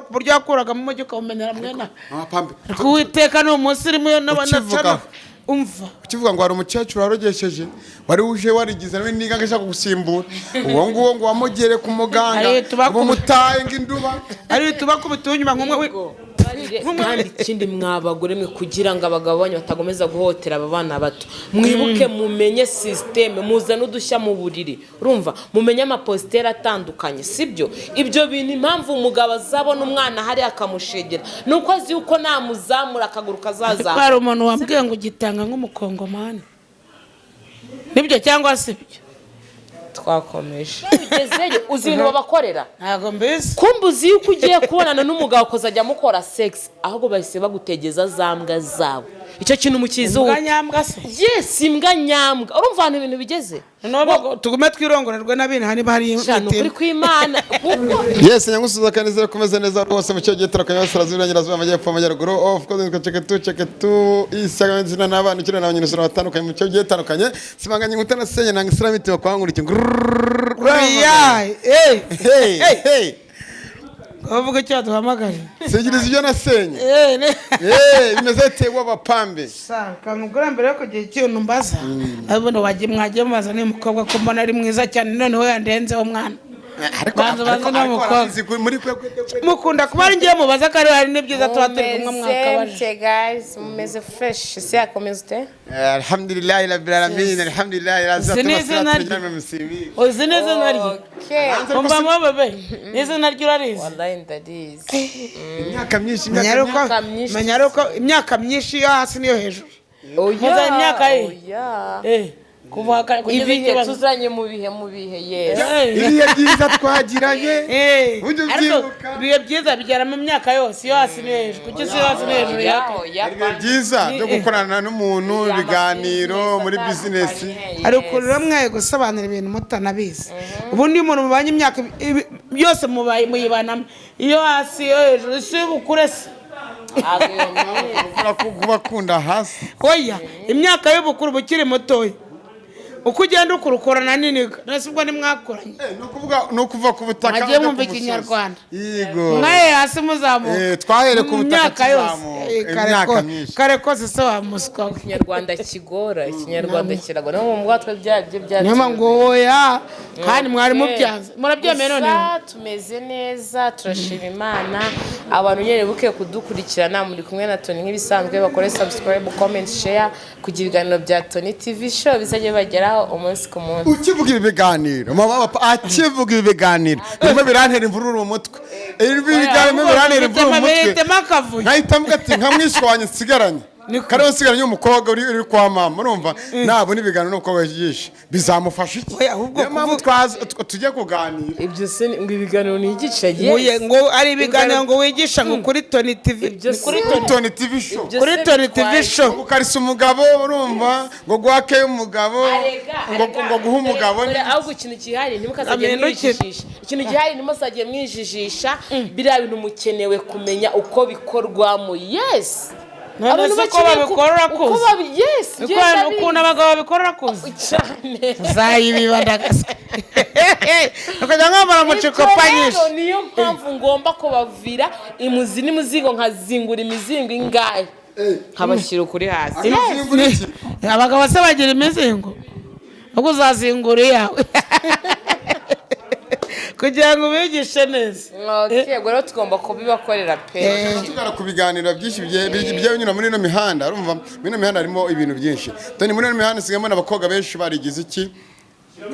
Ku buryo yakuragamo umujyi ukawumenyera mwena. Mama Pambe. Ariko Uwiteka ni umusirimu yo. Ukivuga. N'abanacana umva. Ukivuga ngo hari umukecuru warogesheje, wari uje warigize nawe niga ashaka gusimbura uwo nguwo, ngo wamugere ku muganga, Ayo, ngo mutaye ngo induba. Ari tubakubita inyuma nk'umwe. Kandi ikindi, mwa bagore mwe, kugira ngo abagabo banyu batagomeza guhotera aba bana bato, mwibuke mumenye système, muzane udushya mu buriri, urumva, mumenye ama posture atandukanye, sibyo? Ibyo bintu, impamvu umugabo azabona umwana hariya akamushegera ni uko azi yuko namuzamura akaguru Ariko kazazamura. Hari umuntu wambwiye ngo ugitanga nk'umukongomani, nibyo cyangwa si byo? Twakomeje ugezeyo, uzi ibintu babakorera? Ntabwo mbizi. Kumva uzi yuko ugiye kubonana n'umugabo ukazajya mukora sex, ahubwo bahise bagutegeza za mbwa zabo. Icyo kintu mukizi? Imbwa nyambwa se? Yes, imbwa nyambwa. Urumva ahantu ibintu bigeze? Noneho tugume twirongorerwe n'abintu niba hari. Sha, ni ukuri kw'Imana kuko Yes, nyagusuza kandi nizere ko umeze neza rwose mu cyo gihe turakanya burasirazuba, iburengerazuba, amajyepfo, amajyaruguru. Of course nitwa Ceketu Ceketu Isaga izina n'abana ukina n'abanyarwanda batandukanye mu cyo gihe tandukanye, sibanganye inkuta na senye nanga isiramiti bakwangura iki. Oya, eh. Hey hey. Bavuga icyo duhamagaje. Sigiriza ibyo nasenye. Eh, Eh, bimeze te w'abapambe? Sa kamugura mbere yo kugira ikintu mbaza, ariko wagiye mwagiye mubaza niba umukobwa ko mbona ari mwiza cyane, noneho yandenzeho umwana. Ariko Banza banza ariko n'umukobwa. arabizi muri kwe kwe. Mukunda kuba ari ngiye mubaza ko ari hari n'ibyiza tuba turi kumwe Mumeze mwakabaje. mute guys? Mumeze fresh se? Yakomeza ute? Alhamdulillah rabbil alamin, alhamdulillah. Uzi n'izina rye? Uzi n'izina rye? Okay. Umva mo bebe, n'izina rye urarizi? Wallahi ndarizi. Imyaka myinshi, Menya imyaka ari uko Imyaka myinshi. Menya ari uko imyaka myinshi yo hasi niyo hejuru. Oya. Muza imyaka ye? Oya. Eh, kuva kugeza ibihe ikibazo. Tuzanye mu bihe, mu bihe, yes. Eh. Ibihe byiza twagiranye. Eh, Ujye ariko ubyibuka. ibihe byiza bigera mu myaka yose, iyo hasi niyo hejuru. Kuki si yo hasi no hejuru yaka? Oya. Ibihe byiza byo gukorana n'umuntu, ibiganiro muri bizinesi. Hari ukuntu rero mwaye gusobanura ibintu mutanabizi. Ubundi iyo umuntu mubanye imyaka yose muyibanamo, iyo hasi, iyo hejuru, si y'ubukure se? Kuba akunda hasi. Oya, imyaka y'ubukuru uba ukiri mutoya, uko ugenda ukura ukorana n'iniga. Nese ubwo ntimwakoranye? Eh, ni ukuvuga ni ukuva ku butaka Mwagiye ujya ku mwumva musozi. Ikinyarwanda. Yego. Mwaye hasi muzamuka. Eh, twahere ku Mu butaka myaka yose. tuzamuka. Eh, kare Imyaka myinshi. Kare kose se wa muswa we. Ikinyarwanda kigora, Ikinyarwanda kiragora no mu bwatwe byabyo bya. Niyo mpamvu ngo oya, kandi mwari mubyanze, murabyemeye noneho. Gusa tumeze neza, turashima Imana. Abantu nyine buke kudukurikirana, muri kumwe na Tony nk'ibisanzwe. Bakore subscribe, comment, share kugira ibiganiro bya Tony TV Show bizajya bibageraho umunsi ku munsi. Ukivuga ibi biganiro, mama papa akivuga ibi biganiro, birimo birantera imvururu mu mutwe. Ibi biganiro birimo birantera imvururu mu mutwe. Bitema akavuyo. Nkahita mvuga ati nka mwishywa wanjye nsigaranye, kariho nsigaranye umukobwa uri kwa mama, urumva nabona ibiganiro n'umukobwa yigisha bizamufasha iki? Oya, ahubwo Niyo mpamvu tujye kuganira. Ibyo se ngo ibiganiro ni igice? Nguye ngo ari ibiganiro ngo wigisha ngo kuri Tony TV. Ibyo Ni kuri se- Tony. Tony TV Show. Ibyo Kuri se Tony TV bitwaye Show. Ngo ukarisa umugabo, urumva, ngo guhake umugabo, ngo guha umugabo. Dore ahubwo ikintu gihari, ntimukazajye Amendukire. mwijijisha. Ikintu gihari, ntimuzajye mwijijisha. Biriya bintu mukenewe kumenya uko bikorwamo, yes. None Abantu se uko bakeneye babikora uko urakuzi? yes. Uko Ngenda ukuntu abagabo babikora urakuzi? Cyane. Zayibiba ndagasa ukajya mwambara Ibyo mucikopa rero nyinshi. niyo mpamvu ngomba kubavira imuzi n'imizingo, nkazingura imizingo ingahe, nkabashyira ukuri hasi. Akazingura iki? Abagabo se bagira imizingo? Ubwo uzazingura iyawe kugira ngo ubigishe neza. Okay, ubwo rero tugomba kubibakorera pe. Tugana ku biganiro byinshi bigiye binyura muri ino mihanda. Urumva, muri ino mihanda harimo ibintu byinshi. Tony, muri ino mihanda usigayemo n'abakobwa benshi barigize iki,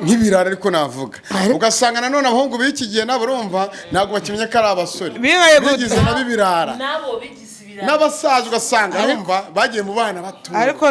nk'ibirara, ariko navuga ugasanga nanone abahungu b'iki gihe nabo, urumva, ntabwo bakimenya ko ari abasore. Bibaye gute? Bigize nabo ibirara. Nabo bigize ibirara. N'abasaza ugasanga, urumva, bagiye mu bana bato. Ariko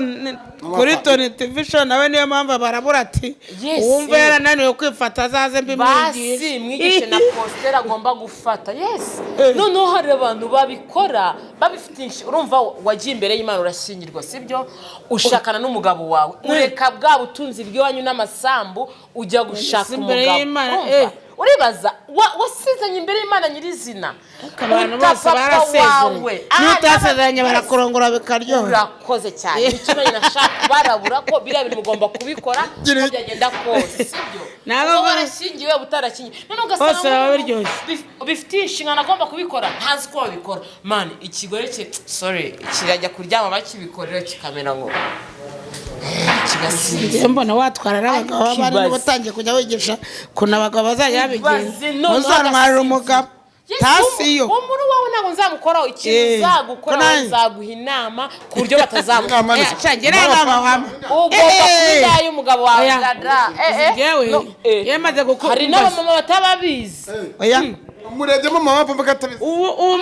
kuri Tony TV Show nawe niyo mpamvu barabura ati Yes. uwumva yarananiwe kwifata azaze mbimwigishe. Basi mwigishe na posture agomba gufata, yes. Noneho hari abantu babikora babifite urumva, wagiye imbere y'Imana urashyingirwa, sibyo? Ushakana n'umugabo wawe, ureka bwa butunzi bw'iwanyu n'amasambu, ujya gushaka Imbere umugabo. y'Imana, Urumva? eh. Uribaza wasezeranye imbere y'Imana nyirizina, Abantu uta bose papa barasezeranye. wawe. Niyo utasezeranye barakurongora bikaryoha. Urakoze cyane. Icyo nanjye nashaka barabura ko biriya bintu mugomba kubikora Gira- uko byagenda kose, sibyo? Ntabwo Uba warashyingiwe, utarashyingiwe, none ugasanga Bose baba umuntu biryoshye. bifitiye inshingano agomba kubikora, ntazi uko babikora. Man, ikigore cye, sorry, kirajya kuryama bakibikorera kikamera ngo kigasinzira. Njye mbona watwara n'abagabo bari Ibaze. n'ubutangiye kujya wigisha ukuntu abagabo bazajya babigenza. Ibaze, noneho Ntuzantwarire agasinzira. umugabo. Yes, Tasiyo. uwo muri wawe ntabwo nzamukoraho ikintu. Nzagukora Ko nanjye- nzaguha inama ku buryo batazamuha. Inama ni- Ngira inama wampa. Ugomba kuba indaya y'umugabo wawe. Oya. Dada. Njyewe, No, iyo maze gukura Hari n'abamama batababizi. Oya. Murebyemo mama papa katabizi. Ubu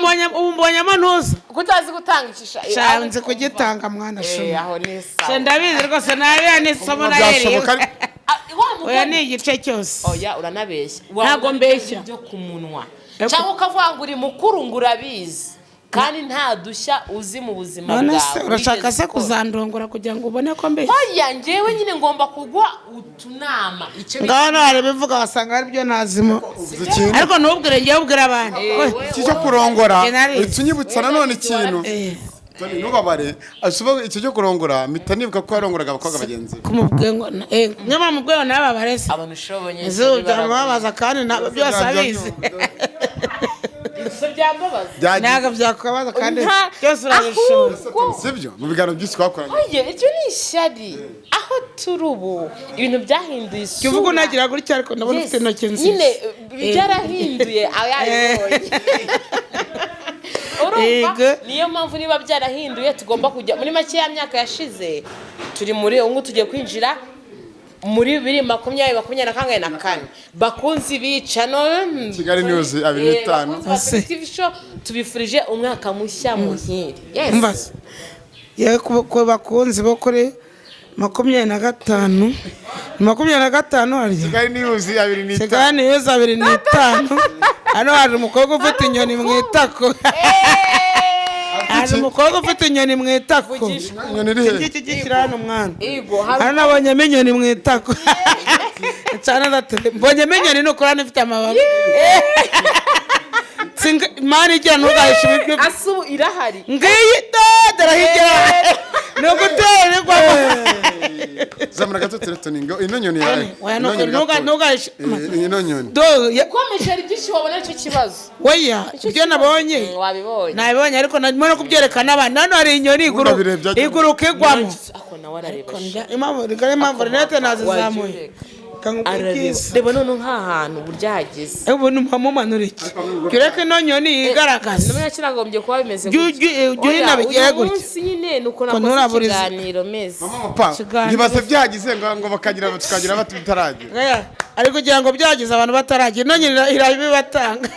mbonyemo ntuza. Kutazi gutanga ikisha. Sha, nzi kugitanga mwana shumi. Aho ni Sha, sawa. ndabizi rwose, nariya ni isomo nayeriye. Byashoboka. Ah, wa mugani. Oya, ni igice cyose. Oya, uranabeshya. Ntabwo mbeshya. Byo ku munwa Eko. cyangwa ukavuga ngo uri mukuru ngo urabizi kandi nta dushya uzi mu buzima None bwawe se urashaka wigeze se ukora. kuzandongora kugira ngo ubone ko mbeshya? Oya, njyewe nyine ngomba kugwa utunama icyo Ngaho nawe hari ibivuga wasanga ari byo ntazimo. Uvuze ikintu. Ariko ntubwire njyewe, ubwire abandi. Iki cyo kurongora Njye narize. uhita unyibutsa nanone ikintu. Tony, ntubabare. Asuba icyo cyo kurongora mpita nibuka ko yarongoraga abakobwa bagenzi be. Kumubwiye ngo nyamara mubwiye ngo nawe babareze. Abantu ushoboye. Izuba byamubabaza kandi byose abizi. Byambabaza. Byagize. Ntabwo byakubabaza kandi Nta- byose urabishobora. Ahubwo- Sibyo, mu biganiro byinshi twakoranye. Oya, icyo ni ishyari. Aho turi ubu ibintu byahinduye isura. Jya uvuga unagira gutya, ariko ndabona Yes. ufite intoki nziza. Nyine byarahinduye aba yabibonye, urumva? Yego. Niyo mpamvu niba byarahinduye tugomba kujya muri make ya myaka yashize turi muri ubu ngubu tugiye kwinjira muri 2024 bakunzi bica no Kigali News 25. Bakunzi ba Ese. TV Show, tubifurije umwaka mushya muhire. Yes. Umva se. Yewe, ku bakunzi bo kuri 25, ni 25 harya? Kigali News 25. Kigali News 25. Hano hari umukobwa ufite inyoni mu itako. Hari umukobwa ufite inyoni mu itako. Inyoni iri hehe? Iki gikira hano mwana. Ego, hari Hano nabonyemo inyoni mu itako. Cyane mbonyemo inyoni nukuri hano ifite amababa. Mani igira ntugahishe ibiryo. Asubu irahari. Ngiyi dodora hirya ni ugutera igwamo. Zamura gato telefone ngo ino nyoni yawe. Oya, Ino nyoni gato. ntugahishe. Ino nyoni. Do ya- Ukomeje hari byinshi wabona, aricyo kibazo. Oya, ibyo nabonye Wabibonye. nabibonye, ariko narimo no kubyerekana abandi. Hano hari inyoni Unabirebye ajya- iguruka igwamo. Ako nawe arareba sha. Impamvu rigari, impamvu rinete nazizamuye. Arareba. Kangukiza. Reba none nk'ahantu uburyo ahageze. Ubu mumanura iki? Jya ureka ino nyoni yigaragaza. Ndabona kiragombye kuba bimeze Jya Oya, uhina bigere uyu gutya. munsi nyine ni uko Ko nakoze nturaburiza. ikiganiro meze. Mama papa, Ikiganiro. ntibaze byagize ngo bakagira tukagira bati bitaragira. Oya, ari kugira ngo byagize abantu bataragira, ino nyoni irabibatanga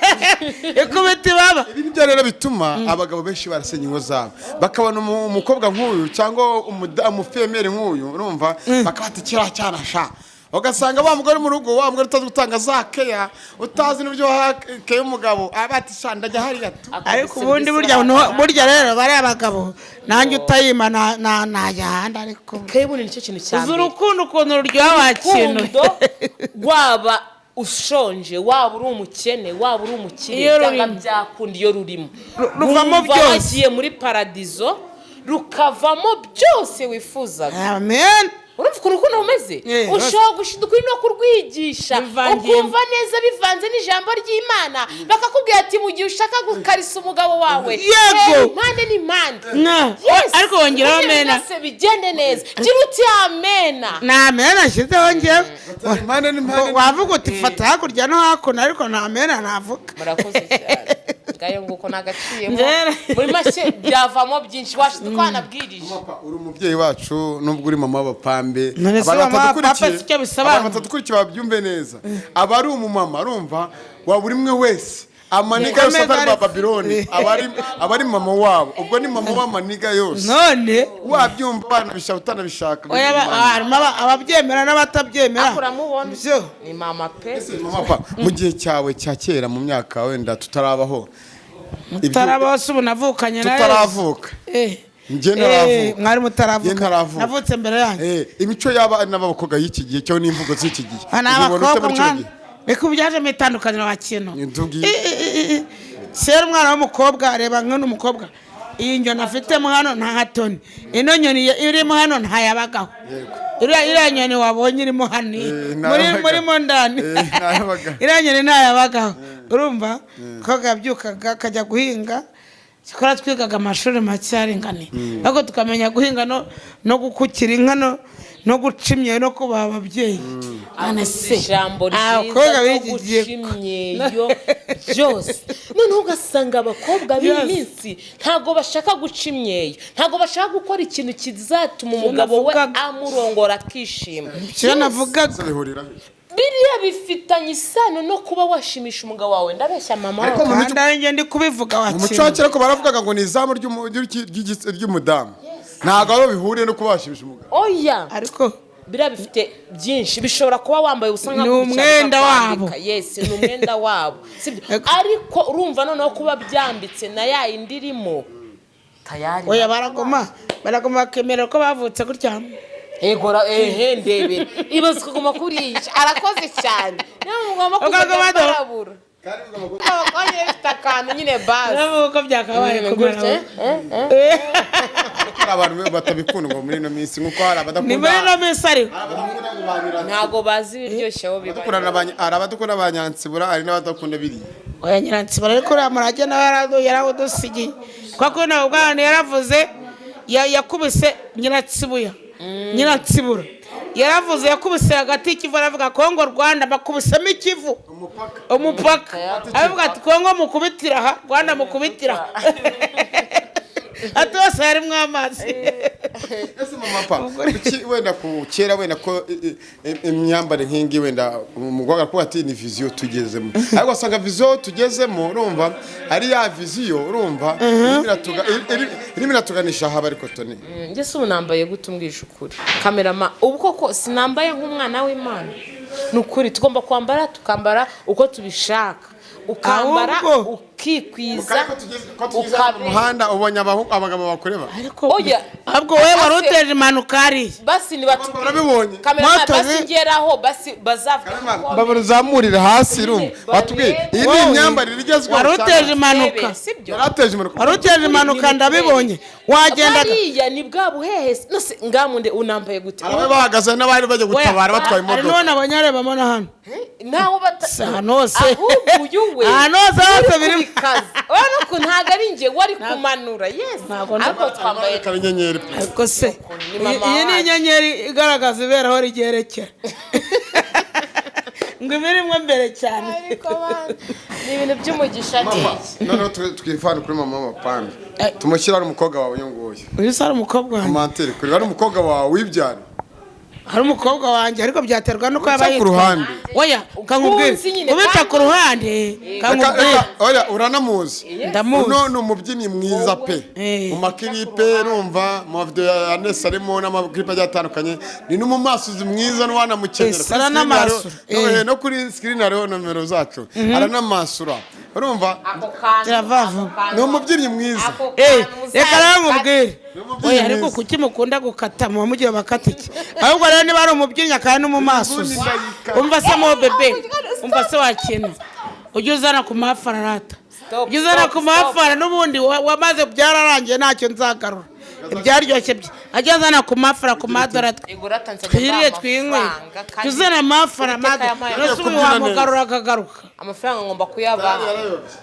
ikubita ibaba. Ibi nibyo rero bituma abagabo benshi barasenya ingo zabo, bakabona umukobwa nk'uyu cyangwa umufemeri nk'uyu, urumva, bakabata kiriya cyana sha, ugasanga wa mugore mu rugo, wa mugore utazi gutanga za keya, utazi n'uburyo waha keya umugabo, aba ati sha ndajya hariya tu. Ariko ubundi burya burya rero bariya abagabo nanjye utayima najya ahandi, ariko Kebundi nicyo kintu cya uzi mbere. urukundo ukuntu ruryoha wakintu. Urukundo, waba ushonje, waba uri umukene, waba uri umukire, Iyo byanga rurimo. byakunda iyo rurimo. Ruvamo Wumva byose. wagiye muri paradizo, rukavamo byose wifuzaga. Amen. Urumva ukuntu urukundo rumeze? Ushobora gushiduka uri no kurwigisha Bivangiyemo. ukumva neza bivanze n'ijambo ry'Imana, bakakubwira ati mu gihe ushaka gukarisa umugabo wawe, Yego. hera impande n'impande. Mwa. Yes. Ariko wongeraho Kugira amena. byose bigende neza, gira uti amena. Nta mena nshyizeho njyewe. Impande n'impande. Wavuga uti fata hakurya no hakuno, ariko nta mena navuga. Murakoze cyane. Ngayo nguko nagaciyemo. Njyewe- Muri make byavamo byinshi washiduka wanabwirije. Papa, uri umubyeyi wacu nubwo uri mama w'abapambe. None se Abantu mama w'abapambe batadukurikiye- si icyo bisobanura? abantu batadukurikiye babyumve neza, aba ari umumama, arumva wa buri umwe wese amaniga yose Ameza atari ba ari- Babiloni, aba ari mama wabo, ubwo ni mama w'amaniga yose. None Wabyumva wanabishaka utanabishaka. Oya, harimo ababyemera n'abatabyemera. Ariko uramubona. Byo. Ni mama pe. Mama pa, mu gihe cyawe cya kera, mu myaka wenda tutarabaho, Tutarabaho se? Ubu navukanye na Yesu. Tutaravuka. Njye ntaravuka. Mwari mutaravuka. Njye ntaravuka. Navutse mbere yanyu. Imico y'abana b'abakobwa y'iki gihe cyo n'imvugo z'iki gihe Aba ni ubibona ute abakobwa muri kino mwana. gihe? Reka ubu byajemo itandukaniro wa kintu. Ntubwiye. Kera umwana w'umukobwa areba nk'uno mukobwa, iyi nyoni afitemo hano nta hatoni, ino nyoni irimo hano ntayabagaho. Yego. Iriya nyoni wabonye irimo hano Eh, muri ntayabagaho. murimo ndani, Eh, ntayabagaho. iriya nyoni ntayabagaho. Urumva, umukobwa yabyukaga akajya guhinga. Cyakora twigaga amashuri make aringaniye, ariko tukamenya guhinga no gukukira inka no guca imyeyo no kubaha ababyeyi. None se, Ijambo ryiza abakobwa no b'iki gihe guca imyeyo byose, noneho ugasanga abakobwa b'iyi Yes. minsi ntabwo bashaka guca imyeyo, ntabwo bashaka gukora ikintu kizatuma umugabo we navugaga. amurongora akishima. Icyo Yes. navugaga. Ese bihurira he? Biriya bifitanye isano no kuba washimisha umugabo wawe. Ndabeshya, mama? Ariko mu Kandi ari njye ndi kubivuga mu muco wa wakina. kera ko baravugaga ngo ni izamu ry'umudamu, ntabwo aho bihuriye no kuba washimisha umugabo. Oya. Ariko Biriya bifite byinshi, bishobora kuba wambaye ubusa nka Ni gutya, umwenda bakakwambika. wabo. Yes, ni umwenda wabo, sibyo? Ego. Ariko urumva noneho kuba byambitse na ya yindi irimo tayari. Oya, baragoma bakemera ko bavutse gutya. Ego ehe, ndebere, ibaze ukaguma kuriya, arakoze cyane, niyo mugomba kuzajya Ukaguma mbarabura. Abakobwa nyine bafite akantu nyine basi. Uravuga uko byakabaye kumera. Gutya. Hari abantu batabikunda ngo muri ino minsi, nkuko hari Ni abadakunda muri ino minsi ariko. Hari abadakunda ngo ba Nyiransibura. Ntabwo bazi ibiryoshye aho biba. Hari abadakunda ba Nyansibura, hari n'abadakunda biriya. Oya, Nyiransibura, ariko uriya murage nawe yarawudusigiye, kuko nawe ubwana yaravuze yakubise Nyiratsibuya, Nyiratsibura yaravuze, yakubise hagati y'ikivu, aravuga Kongo Rwanda, bakubisemo ikivu umupaka, aravuga ati Kongo mukubitira aha, Rwanda mukubitira aha, ati hose harimo amazi. Ese mama pa, kuki wenda ku kera wenda ko imyambarire nk'ingi, wenda umukobwa arakuvuga ati ni vision tugezemo, ariko usanga vision tugezemo, urumva ari ya vision, urumva irimo iratuganisha ahaba, ariko Toni. Njye se ubu nambaye gute? Umbwije ukuri, kamerama, ubu koko sinambaye nk'umwana w'Imana? Ni ukuri tugomba kwambara, tukambara uko tubishaka, ukambara Ahubwo- ukikwiza. Ko tugeze mu muhanda, ubonye abagabo bakureba. Ariko Oya. ahubwo wowe wari uteje impanuka hariya. Basi nibatubwire. Barabibonye. Kamerama, Moto basi ngeraho, basi bazavuga. Babaruzamurira hasi, urumva batubwiye iyi ni Wowe, imyambarire igezweho wari cyangwa- uteje impanuka. Sibyo? Yarateje impanuka. Wari uteje impanuka, ndabibonye wagendaga. Bariya ni bwa buhehesi nose ngamunde unambaye gute? Hari abari bahagaze n'abari bajya gutabara batwaye Hari imodoka. n'uwo nabonye arebamo na hano. Naho bata. Si ahantu hose. Ahubwo uyu we Ahantu hose hose birimo. Kazi urabona ko ntabwo ari njye wari kumanura, yes. Ntabwo Ariko twambaye. Akaba inyenyeri. Ariko se Ni mama iyi ni wacu. inyenyeri igaragaza ibera aho ryerekera, ngo ibirimo mbere cyane. Ariko bana, ni ibintu by'umugisha. Mama, Niki noneho twivane kuri mama w'amapambi, tumushyire ari umukobwa wawe uyu nguyu. Uyu se ari umukobwa wanjye? Commentaire kuri ari umukobwa wawe wibyara. Hari umukobwa wanjye, ariko byaterwa n'uko yaba Uca ku yitwa. ruhande. Oya, kankubwire. Ukunzi nyine, Ubica kandi- ku ruhande, Reka kankubwire. reka, oya, uranamuzi. Ndamuzi. Uno ni umubyinnyi mwiza pe. Eh. Mu makiripe, urumva mu mavideo ya Nesi arimo n'amakiripe agiye atandukanye, ni n'umumasuzi mwiza n'uwanamukenera. Yes, Kuri screen aranamasura. Eh. no kuri screen hariho nomero zacu, aranamasura, urumva. Ako kantu. Kirava vuba. Ako kantu. Ni umubyinnyi mwiza. Ako Eh, kantu reka rero uzakate. nkubwire. Ni umubyinnyi Oya, ariko mwiza. kuki mukunda gukata? Muba mugiye bakata iki? Ahubwo rero niba ari umubyinnyi akaba n'umumasuzi, umva se mo bebe, umva se wakina, ujye uzana ku mafararata. Stop, Ujye uzana stop, ku mafara n'ubundi wamaze byararangiye, ntacyo nzagarura ibyaryoshye bye. Ajye azana ku mafara, ku madora. Igura atanze. Twiriye twinyweye, jya uzana amafara. Uwiteka Madora yampaye. uretse ubu Kubyina neza. wamugarura akagaruka. Amafaranga ngomba kuyabaha.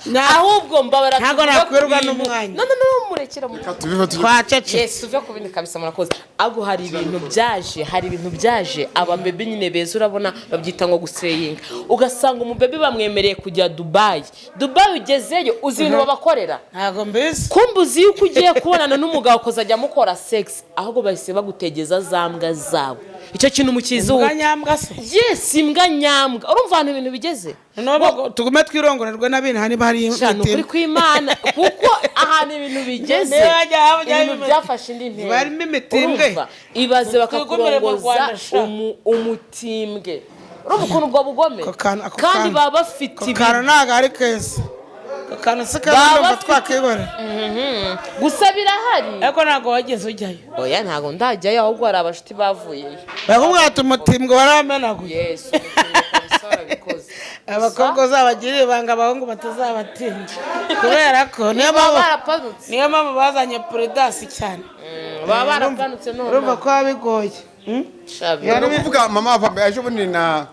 Na- Ahubwo mbabara. Ntabwo Tuvuge ku nakwirwa bintu. n'umwanya. No, no, no, murekera Reka tubive tujye. Twacece. Yes, tuve ku bindi kabisa, murakoze. Ahubwo hari ibintu byaje, hari ibintu byaje, ababebe nyine beza, urabona babyita ngo guseyinga, ugasanga umubebe bamwemereye kujya Dubayi. Dubayi ugezeyo, uzi ibintu babakorera? Ntabwo mbizi. Kumva uzi yuko ugiye kubonana n'umugabo ukazajya mukora sex, ahubwo bahise bagutegeza za mbwa zabo. Icyo kintu mukizi Imbwa ubu? nyambwa se? Yes, imbwa nyambwa. Urumva ahantu ibintu bigeze? Noneho tugume twirongorerwe n'abintu niba hari Cyane, ukuri kw'Imana, kuko ahantu ibintu bigeze, Niba hajya hajya ibintu byafashe indi ntera. Barimo imitimbwe. Urumva, ibaze Twigumire mu bakakurongoza Rwanda, sha. umutimbwe. Urumva ukuntu ubwo bugome? Ako kantu- ako Kandi kantu- baba bafite Ako kantu ibintu ntabwo ari keza, ako kantu si keza. Baba Ndumva bafite- twakibona. Gusa birahari. Ariko ntabwo wageze ujyayo. Oya, ntabwo ndajyayo, ahubwo hari abashuti bavuyeyo. Barakubwira ati umutimbwe waramenaguye. Yesu, umutimbwe kabisa warabikoze. Abakobwa uzabagirira ibanga, abahungu batazabatinda, kubera ko niyo Baba mpamvu barapanutse. Niyo mpamvu bazanye prudence cyane. Baba barapanutse none. Urumva ko biba bigoye. Shabi. Ni ukuvuga mama papa, ejo bundi na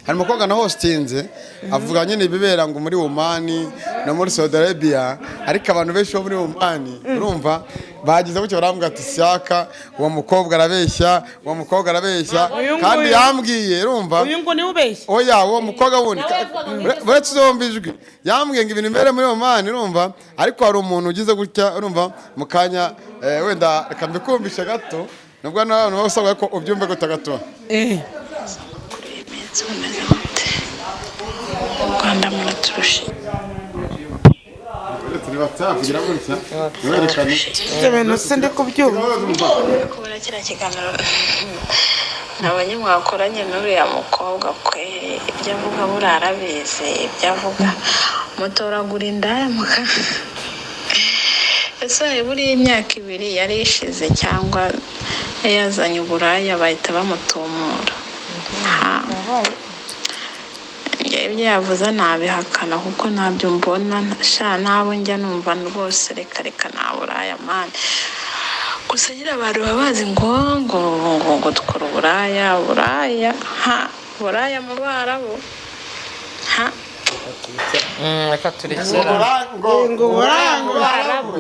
hari umukobwa na hostinze avuga nyine ibibera ngo muri Omani no muri Saudi Arabia, ariko abantu benshi bo muri Omani, urumva, bagize gutya barambwira ati: "Shyaka, uwo mukobwa arabeshya, uwo mukobwa arabeshya." Uyu Kandi nguyu. yambwiye, urumva, Uyu ngo niwe ubeshya. Oya, uwo mukobwa wundi. Nawe yavugaga ngo Uretse uzumva ijwi, yambwiye ngo ibintu bibera muri Omani, urumva, ariko hari umuntu ugize gutya, urumva, mu kanya wenda reka mbikumvishe gato, nubwo n'abantu baba basabwa ko ubyumve gutya gato. Kuri iyi minsi mumeze mute? Mu Rwanda muraturusha. Ibyo bintu se ndi kubyumva? Kubera kiriya kiganiro nabonye mwakoranye n'uriya mukobwa, kweri ibyo avuga buriya arabizi. Ibyo avuga, mutoragura indaya muka ese buriya imyaka 2 yari ishize cyangwa yazanye uburaya bahita bamutumura? Ha. Njye ibyo yavuze nabihakana kuko ntabyo mbona sha, nabo njya numva rwose. Reka reka, nta buraya man. Gusa nyine abantu baba bazi ngo dukora uburaya, buraya ha, buraya mu Barabu ha. Reka turekera. Ngo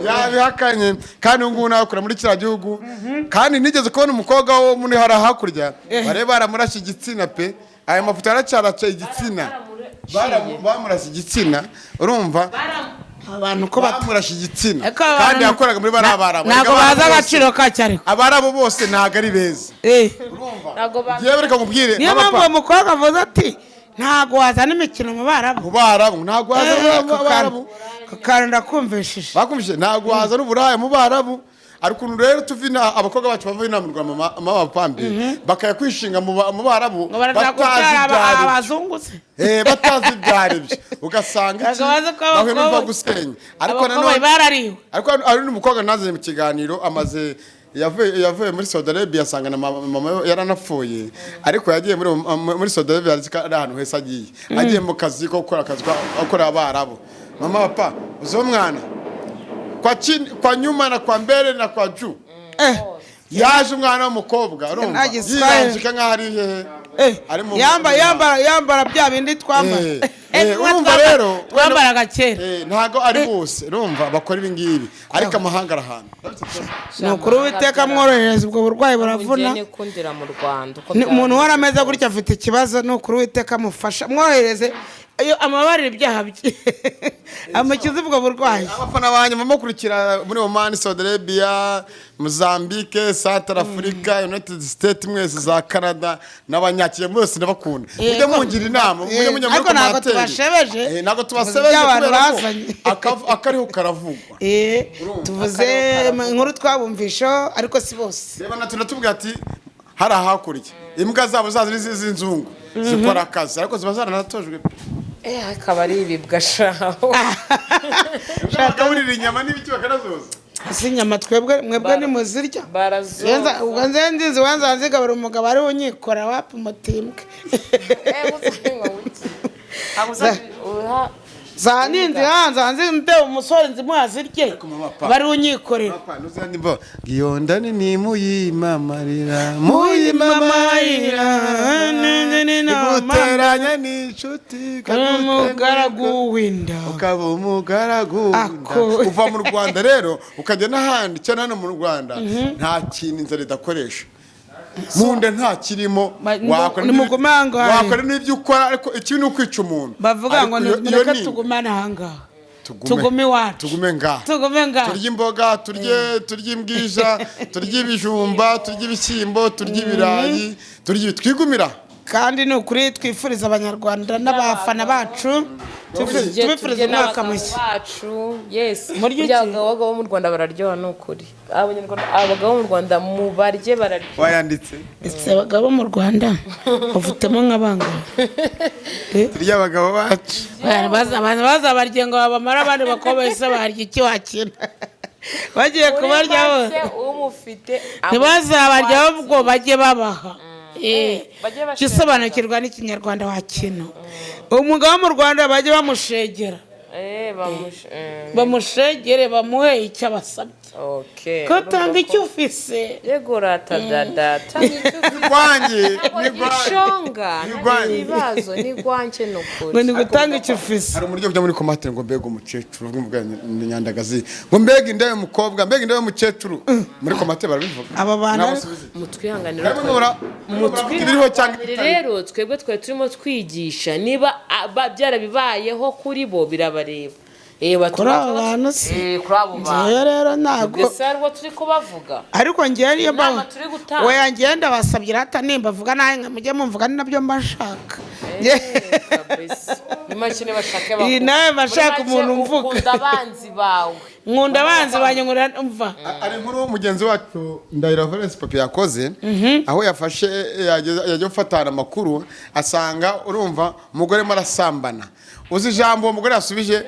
yabihakanye, kandi ubu ngubu nawe akora muri kiriya gihugu. Kandi nigeze kubona umukobwa wo muri hariya hakurya bari baramurashe igitsina pe. Aya mafoto yaracyaraca igitsina. Bamurashe igitsina, urumva? Abantu ko bat Bamurashe igitsina. Ariko abantu- Kandi yakoraga muri bariya Barabu. Ntabwo Erega bazi Abarabu bose- agaciro kacyo ariko. Abarabu bose ntabwo ari beza. Ntabwo Yewe, reka nkubwire. Niyo Mama mpamvu pa, uwo mukobwa avuze ati ntabwo wazana imikino mu Barabu. Mu Barabu ntabwo wazana Ako mu Barabu. kantu, ako kantu ndakumvishije. Bakumvise, ntabwo wazana uburaya mu Barabu. Hari ukuntu rero tuva inaha, abakobwa bacu bava inaha mu Rwanda, mama pambi, bakajya kwishinga mu Barabu Ngo barashaka batazi kubyara ibyo ari byo. abazungu se? Batazi ibyo ari byo, ugasanga iki Ntabwo bazi ko bahuye n'imva abakobwa- gusenya. Ariko Abakobwa nanone barariwe. Ariko hari n'umukobwa nazanye mu kiganiro, amaze yavuye muri Saudi Arabia, asanga na mama we yaranapfuye, ariko yagiye muri Saudi Arabia azi ko ari ahantu heza. Agiye mu kazi ko gukora akazi ko gukorera Abarabu. Mama papa, uzi uwo mwana kwa chini, kwa nyuma na kwa mbele na kwa juu, yaje umwana w'umukobwa, urumva, Nta giswahili. yiranjika nk'aho ari hehe, ari mu Yambara bya bindi twambara. Urumva rero, Twambaraga kera. Ntago ari bose, urumva, bakora ibi ngibi, ariko amahanga arahana. Ni ukuri, Uwiteka amworohereza, ubwo burwayi buravuna. Nikundira mu Rwanda uko Ni umuntu byaba. uhora ameze gutya afite ikibazo. Ni ukuri, Uwiteka amufasha, amwohereze iyo amabarira ibyaha bye, amukize ubwo burwayi. Abafana banjye mukurikira muri Oman, Saudi Arabia, Mozambique, Central Africa, United States, mwese za Canada n'abanyakiriya mwese ndabakunda. Mujye mungira inama, mujye mujya muri Ariko ntabwo commentaire. tubashebeje. Ntabwo tubasebeje Ibyo abantu kubera ko bazanye. Akariho karavugwa. Tuvuze inkuru twabumvisho, ariko si bose. Reba na tunatubwira ati hari hakurya imbwa zabo zazi z'inzungu zikora akazi, ariko ziba zaranatojwe pe. Akaba ari ibibwa shaho. Bagaburira inyama n'ibiki bakanazoza. Si inyama, twebwe mwebwe nimuzirya. Barazoza. Ubwo nze nzizi wanza nzigabura umugabo ari unyikora wapi umutimbwe. Za ninzi hanze hanze nde umusore nzimuha zirye Mama, pa. bari unyikorera. Papa, nuzi ndimbo iyo ndani ni muyimamarira muyimamarira iguteranya n'inshuti Umugaragu w'inda. Ukaba umugaragu w'inda. Ako. Uva mu Rwanda rero ukajya n'ahandi cyane. Hano mu Rwanda nta kintu inzara idakoresha mu nda, nta kirimo. Wakora Nimugume aha ngaha. Wakora n'ibyo ukora, ariko ikibi ni ukwica umuntu. Bavuga ngo Ariko iyo mureke ni tugumane ahangaha. Tugume. Tugume iwacu. Tugume ngaha. Tugume ngaha. Turye imboga, turye imbwija, turye ibijumba, turye ibishyimbo, turye ibirayi, turye twigumira. Kandi ni ukuri, twifuriza Abanyarwanda n'abafana bacu, tubifuriza umwaka mushya. Bacu, yes. Murye Burya iki? abagabo bo mu Rwanda bararyoha, ni ukuri. Abanyarwanda, abagabo bo mu Rwanda mubarye, bararyoha. Wayanditse. Ese abagabo mu Rwanda ufitemo nk'abangahe? Turye abagabo bacu. Abantu bazabarye ngo babamare, abandi bakobwa ese barya iki wakina bagiye kubarya bo? Muri make, umufite Ntibazabarya ahubwo bajye babaha. Bajye bashegera. Jya usobanukirwa n'ikinyarwanda wa kintu. Umugabo wo mu Rwanda bajye bamushegera. Bamushegere, bamuhe icyo abasabye. Okay. Ko tanga icyo ufise. Yego rata dada, tanga icyo ufite. Gwanjye ni Gishonga Ni gwanjye. ibibazo ni gwanjye ni ukuri. Ngo ni gutanga icyo ufise. Hari umuryo ujya muri komatire ngo mbega umukecuru, ubwo nyandagazi, ngo mbega inda y'umukobwa, mbega inda y'umukecuru, muri komatire barabivuga. Aba bantu Nabo ariko- subize. Mutwihanganire. Namwe ibiriho cyangwa Mutwihanganire rero, twebwe twari turimo twigisha niba byarabibayeho kuri bo birabareba. Kuri abo bantu se. Kuri abo bantu. Njyewe rero ntabwo Mbese ari bo turi kubavuga. Ariko ngewe niyo Inama mpamvu turi gutanga. Oya, ngewe ndabasabye rata, nimba avuga nawe nka mujye mumvuga, ni nabyo mba nshaka. Kabisa. Ni make bashake. Iyi nawe bashaka Muri make umuntu umvuga. Ukunda abanzi bawe. Nkunda abanzi banjye, nkunda mva. Ari inkuru mugenzi wacu Ndahiro Valence Papi yakoze, aho yafashe yajya gufatana amakuru asanga, urumva, umugore arimo arasambana. Uzi ijambo uwo mugore yasubije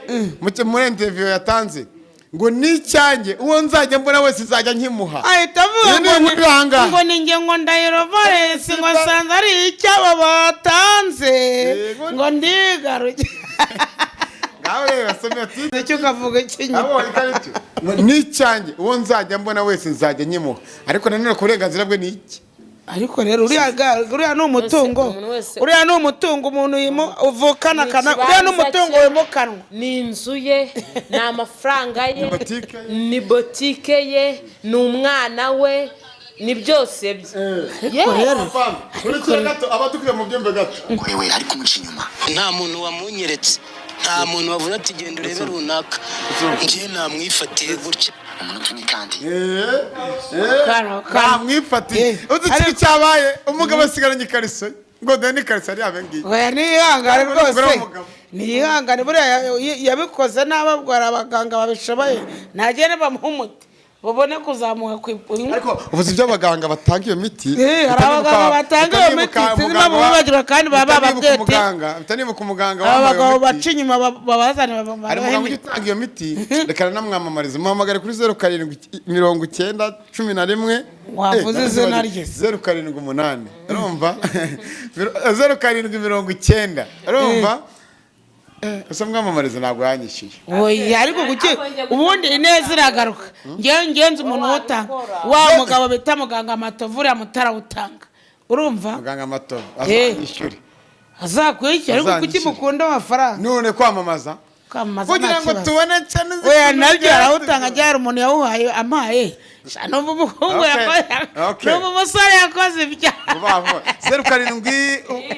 muri interview yatanze? Ngo n'icyanjye, uwo nzajya mbona wese nzajya nkimuha. Ahita avuga Iyo ni inkuru iri ahangaha. Ngo ni nge, ngo Ndahiro Valence, ngo nsanze ari icyabo batanze. Yego. Ngo ndigaruke. Ngaho reba, some ati Icyo ukavuga ikinyuma. Abonye ko ari cyo. Ngo n'icyanjye, uwo nzajya mbona wese nzajya nkimuha, ariko nanone ku burenganzira bwe ni iki? Ariko rero uriya ni umutungo. Umuntu wese- Uriya ni umutungo umuntu uvukana Ni kana uriya ni ikibanza umutungo cye. wimukanwa. Ni inzu ye, ni amafaranga ye, Ni botike ye. Ni botike ye, ni umwana we, ni byose bye. Ariko rero Kurikira gato abadukwiye mu byumve gato. Wewe ari kumuca inyuma. Nta muntu wamunyeretse, nta muntu wavuze ati genda urebe runaka, njye namwifatiye gutya. Umunota umwe kandi. Kara. Namwifatiye. Eh. Uzi ikintu cyabaye? Umugabo asigaranye ikariso ye. Ngo dore n'ikariso yari yabe ngiyi. Oya, niyihangane Umugore rwose. w'umugabo. Niyihangane, buriya yabikoze nabi, abwara abaganga babishoboye, ntagende bamuhe umuti babone kuzamuka ku ipingu. Ariko ubuzi by'abaganga batanga iyo miti. Eh, hari abaganga batanga iyo miti, sinzi impamvu bibagirwa kandi baba bababwiye ati, Bitanibuka umuganga aba wambaye bagabo iyo miti. baca inyuma babazane Hari babahe umuganga ujya imiti. utanga iyo miti, reka nanamwamamariza, muhamagare kuri 0790 11. Wavuze izina rye. 078, urumva, 0790, urumva. Ese mwamamariza ntabwo yanyishyuye. Oya, ariko kuki ubundi ineza iragaruka. Ngewe ngenzi umuntu utanga, wa mugabo bita muganga Matovu, uriya mutarawutanga, urumva. Muganga Matovu Eh. azanyishyure. Azakwishyura, ariko kuki Azanyishyure. mukunda amafaranga? None kwamamaza Kwamamaza kugira nta ngo kibazo. tubone cyane. Oya, nabyo arawutanga, ryari umuntu yawuhaye amaye. Sha, numva umuhungu Okay, yakoze, okay. numva umusore yakoze ibyaha. Vuba vuba, 07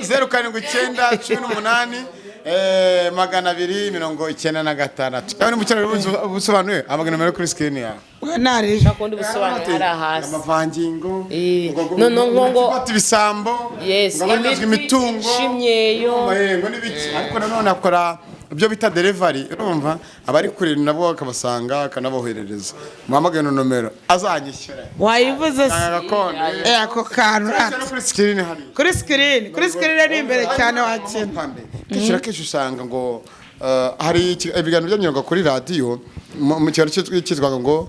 07 9 18 296. Cyangwa niba ukeneye ubusobanuye, amagana nomero kuri screen yawe. Narije. Kundi busobanuro hari hasi. Amavangingo. Eh, no, no, ngo- Gufata ibisambo. Yes, ngo abanyazwe imiti, imitungo. imyeyo. Urumva, ngo n'ibiki, ariko nanone akora ibyo bita delivery, urumva, abari kure nabo akabasanga akanaboherereza. Muhamagare ino nomero azanyishyura. Wayivuze se? Gakondo. Eh, ako kantu rata. No kuri screen hariya. Kuri screen ni imbere cyane wakina. Kenshi na kenshi usanga ngo hari ibiganiro byanyuraga kuri radiyo mu kiganiro cyitwaga ngo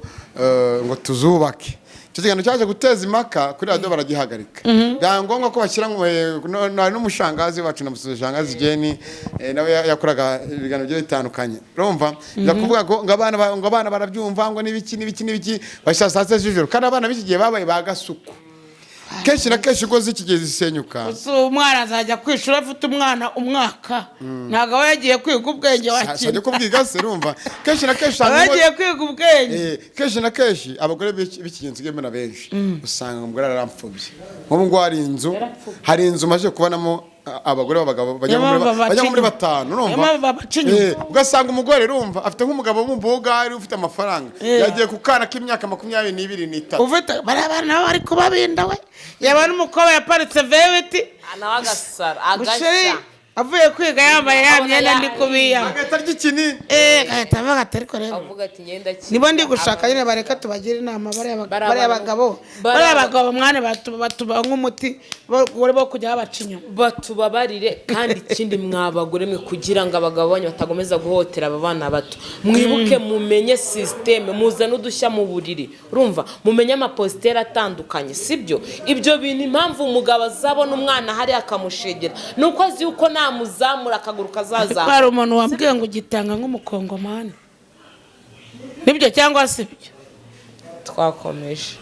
tuzubake. Icyo kiganiro cyaje guteza impaka kuri radiyo, baragihagarika, byaba ngombwa ko bashyira ngo, hari n'umushangazi wacu na Mushangazi Jeni, nawe yakoraga ibiganiro bigiye bitandukanye, urumva, biza kuvuga ngo abana barabyumva, ngo n'ibiki n'ibiki n'ibiki, bashyira saa sita z'ijoro, kandi abana b'iki gihe babaye ba gasuku. Kenshi na kenshi ingo z'iki gihe zisenyuka. Si umwana azajya kwishura afite umwana umwaka, ntabwo aba yagiye kwiga ubwenge wakina. Sajya kubwiga se, urumva, kenshi na kenshi Aba usanga yagiye kwiga ubwenge. Kenshi na kenshi abagore b'iki gihe nsigaye mbona benshi, usanga umugore araramfubye. Nk'ubu ngubu hari inzu maze kubonamo abagore b'abagabo bajya Niyo muri mpamvu babaca bajya muri inyuma. batanu, urumva. Niyo mpamvu babaca inyuma. Ugasanga umugore, urumva, afite nk'umugabo w'umubogari ufite amafaranga, yagiye ku kana k'imyaka 23. Ufite bariya bana nabo bari kubabinda we, yaba n'umukobwa yaparitse V8. Nawe agasara Busheri. agashya. Avuye kwiga yambaye ya Abona myenda ndi kubiyama. Agahita arya ikinini. Agahita avuga ati ariko rero Avuga ati ngenda kiga. Nibo ndi gushaka nyine, bareka tubagire inama bariya Bariya bariya bagabo, bariya bagabo mwana batuba nk'umuti bo kujya babaca inyuma. Batubabarire. Kandi ikindi, mwa bagore mwe, kugira ngo abagabo banyu batakomeza guhotera aba bana bato, mwibuke mumenye sisiteme, muzane udushya mu buriri, urumva, mumenye amapositeri atandukanye, sibyo? Ibyo bintu, impamvu umugabo azabona umwana hariya akamushegera ni uko azi yuko namuzamura akaguru Ariko kazazamura. hari umuntu wambwiye ngo ugitanga nk'umukongomani, nibyo cyangwa si byo? Twakomeje.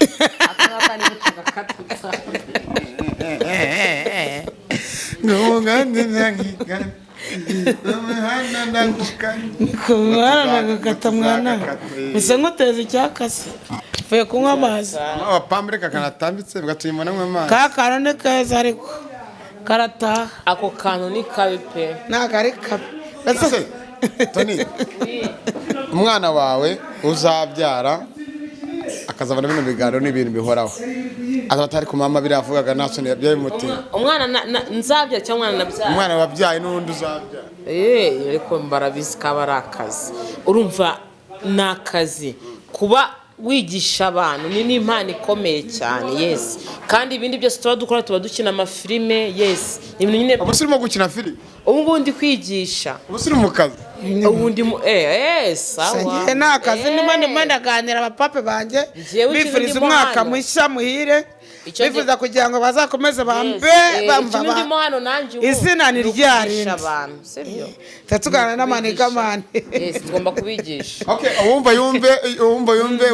Mwana gukata, mwana bisa nk'uteza icyakase, mvuye kunywa amazi. Abapambu reka kanatambitse bigatuma nanywa amazi. Ka kantu ni keza ariko karataha. Ako kantu ni kabi pe. Ntabwo ari kabi. Ese, Tony, umwana wawe uzabyara akazabona bino biganiro n'ibintu bihoraho, azaba atari ku mama biriya avugaga nta soni byabimuteye? Umwana nzabyara cyangwa umwana nabyara? Umwana wabyaye n'undi uzabyara. Ariko mbarabizi kaba ari akazi, urumva, ni akazi kuba wigisha abantu, ni n'impano ikomeye cyane, yes. Kandi ibindi byose tuba dukora, tuba dukina amafilime, yes, ni ibintu nyine. Ubu urimo gukina filime? Ubu ngubu ndi kwigisha. Ubu uri mu kazi? Ubu ndi mu sawa. Ngiye ni akazi, ndimo ndaganira abapape banjye, Njyewe ikintu bifuriza ndimo umwaka hano. mushya muhire, bifuza kugira ngo bazakomeze bambe bamva Ikintu ndimo hano nanjye ubu Izina ni ni ukwigisha rya rindi. abantu, sibyo? Tuba tuganira n'amanigamani. Yes, tugomba kubigisha. Okay, uwumva yumve, uwumva yumve,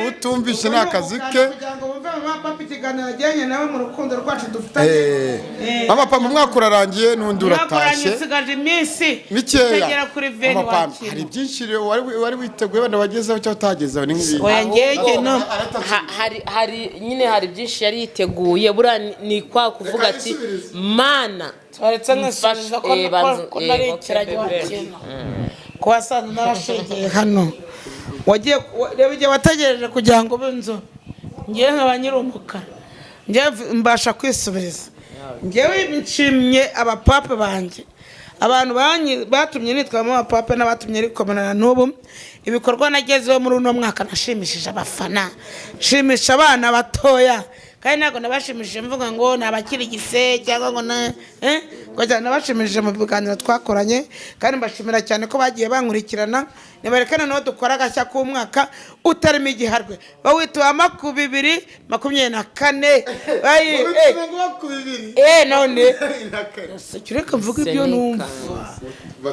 utumvishe ni akazi ke. Kugira ngo bumve mama papa ikiganiro yagiranye nawe mu rukundo rwacu dufitanye. Mama papa, umwaka urarangiye n'undi Umwaka urangiye, uratashye. usigaje iminsi Mikeya. itagera kuri veni. Mama Pam, hari Wakira. byinshi rero wari witeguye wenda wagezeho cyangwa utagezeho, ni nk'ibi. Oya, ngege no. Hari nyine, hari byinshi yari yiteguye, buriya ni kwa kuvuga Reka ati yisubirize. mana Twaretse nkisubiza ko Eh, banza- ko nari okay, ikiragi. bebe. Wakina ko wasanze narashegeye hano, wagiye reba igihe wategereje kugira ngo ube inzobe, ngewe nkaba nyiri umukara, ngewe mbasha kwisubiriza. Ngewe nshimye abapape banjye, abantu batumye nitwamo abapape n'abatumye rikomerana n'ubu ibikorwa nagezeho muri uno mwaka. Nashimishije abafana, nshimisha abana batoya, kandi ntabwo nabashimishije mvuga ngo ni abakirigise cyangwa ngo na ngo cyane, nabashimishije mu biganiro twakoranye, kandi mbashimira cyane ko bagiye bankurikirana. Nibareke noneho dukora agashya k'umwaka utarimo igiharwe, bawita uwa 2024. None reka mvuge ibyo numva.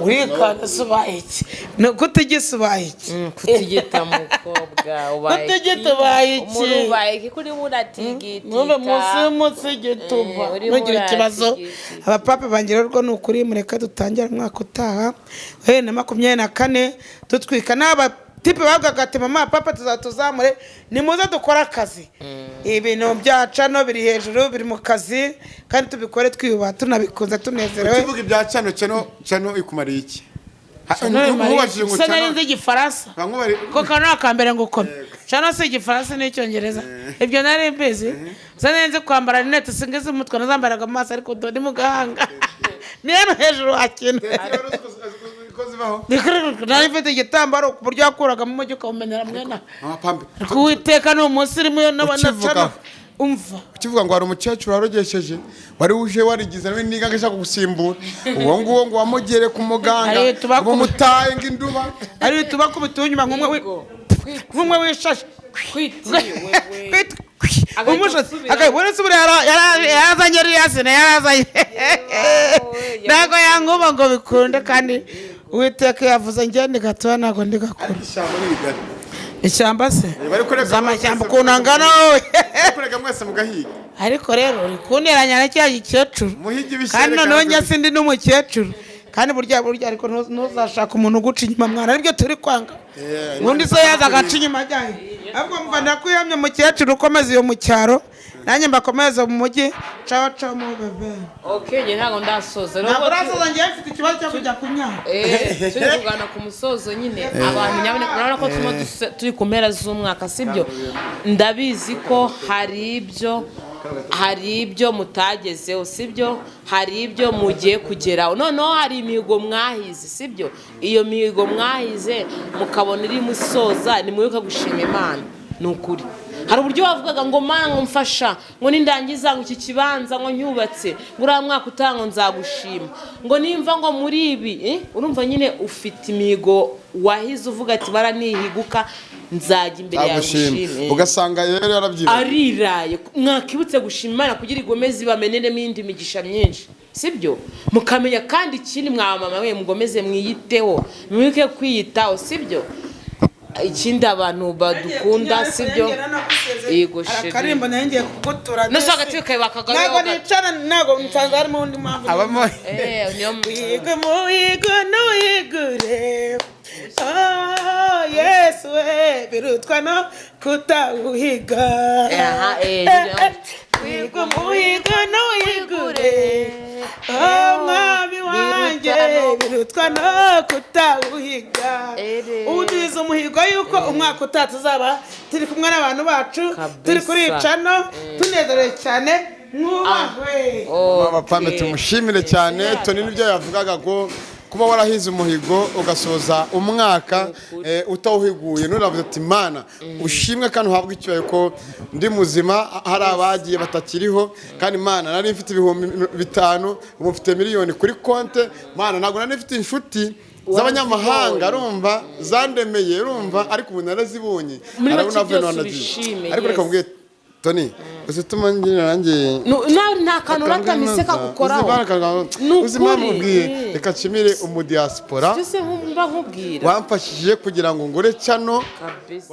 Urikanda se ubaye iki? Ni kutigisa ubaye iki? Kutigita mukobwa ubaye iki? Kutigita ubaye iki? Umuntu ubaye iki kuri buratigita? Mwumve munsi y'umunsi y'igituba. Urimo Ntugire ikibazo. uratigita. Abapapa banjye rero, ni ukuri mureke dutangire umwaka utaha 2024 dutwika n'abatipe bavugaga ati mama papa tuzatuzamure, nimuze dukore akazi. Ibintu byaca no biri hejuru, biri mu kazi, kandi tubikore twiyubaha, tunabikunze, tunezerewe. Ukivuga ibya cano, cano, cano ikumariye iki? Nkubajije ngo Se nari cano nzi igifaransa. Nkubari. Ko kano akambere ngo ukome cano si igifaransa n'icyongereza, ibyo nari mbizi. Se nari nzi kwambara rinete, singize umutwe, nazambaraga mu maso, ariko dore ni mu gahanga, ni hano hejuru wakina. Ko zibaho. Nari mfite igitambaro ku buryo wakuragamo umujyi ukawumenyera mwena. Mama Pambe, Ariko uwiteka ni umusirimu yo Ukivuga. n'abana umva. Ukivuga ngo hari umukecuru warogesheje wari uje warigize nawe niga ashaka gusimbura uwo nguwo ngo wamugere ku muganga, Ari tuba ngo mutaye ngo induba. Ari tubakubita unyuma nk'umwe wishashi. Kwiti wewe. Umushatsi akabona yarazanye riyasine yarazanye, ntabwo yankuba ngo bikunde, kandi uwiteka yavuze njye ndi gatoya, ntabwo ndi gakuru. Ishyamba ni rigari. Ishyamba se? Bari kureka Z'amashyamba mwese- ukuntu angana wowe. Bari kureka mwese mugahiga. Ariko rero uri kunteranya na cya gikecuru. Muhige ibishyere. Kandi noneho kandi- njye sindi n'umukecuru, kandi burya burya, ariko ntuzashake umuntu uguca inyuma mwana, aribyo turi kwanga. Ubundi se yaza agaca inyuma ajyanye, ahubwo mva ndakwiyamye mukecuru, ukomeza iyo mu cyaro, nanjye mbakomeze mu mujyi. Cawa cawa mu bebe. Okay, njye ntabwo ndasoza. Ntabwo urasoza, ngewe mfite ikibazo cyo kujya kunyara. Turi kugana ku musozo nyine. Abantu nyaboneka, murabona ko turimo turi ku mpera z'umwaka, sibyo? Ndabizi ko hari ibyo Hari ibyo mutagezeho, sibyo? Hari ibyo mugiye kugeraho. Noneho hari imihigo mwahize, sibyo? Iyo mihigo mwahize mukabona iri musoza, nimwibuke gushima Imana. Ni ukuri, hari uburyo wavugaga ngo: "Mana, ngo mfasha, ngo nindangiza ngo iki kibanza ngo nyubatse, ngo uriya mwaka utaha ngo nzagushima, ngo nimva ngo muri ibi." Urumva nyine ufite imihigo wahize, uvuga ati: "Baranihiguka nzajya imbere yawe Agushima. ngushime." Ugasanga rero yarabyibagiwe. Ariraye. Mwakibutse gushima Imana kugira igomeze ibameneremo indi migisha myinshi, sibyo? Mukamenya kandi ikindi, mwa mama we, mugomeze mwiyiteho, mwibuke kwiyitaho, sibyo? Ikindi, abantu badukunda, sibyo? Yego, chérie. Akaririmbo nayo ngiye kugutura. No se agati kawe bakagaruye. Ntabwo nicara, ntabwo nsanze harimo undi mpamvu. Abamo. Niyo. Wiga umuhigo ntuhigure, oh Yesu we, birutwa no kutawuhiga. Aha, Wiga umuhigo ntuhigure, oh mwami wanjye, birutwa no kutawuhiga. Ubu tugize umuhigo yuko umwaka utaha tuzaba turi kumwe n'abantu bacu, turi kuri cano, tunezerewe cyane. Mwubahwe. Mama Pambe, tumushimire cyane. Toni, nibyo yavugaga ngo kuba warahize umuhigo ugasoza umwaka utawuhiguye, nuravuze ati: "Mana ushimwe kandi uhabwe icyubahiro ko ndi muzima, hari abagiye batakiriho. Kandi Mana, nari mfite 5000, ubu mfite miliyoni kuri konte. Mana, ntabwo nari mfite inshuti z'abanyamahanga, urumva, zandemeye, urumva, ariko ubu narazibonye." Muri Arabona make avuye byose none agiye. ubishime, Ariko reka yes. mbwire Toni, uzituma ngira nanjye Nta kantu uratamise kagukoraho. Ni Uzi impamvu ukuri. ubwiye? Reka nshimire umudiaspora Byose mba nkubwira. wamfashije kugira ngo ngure cano. Kabisa.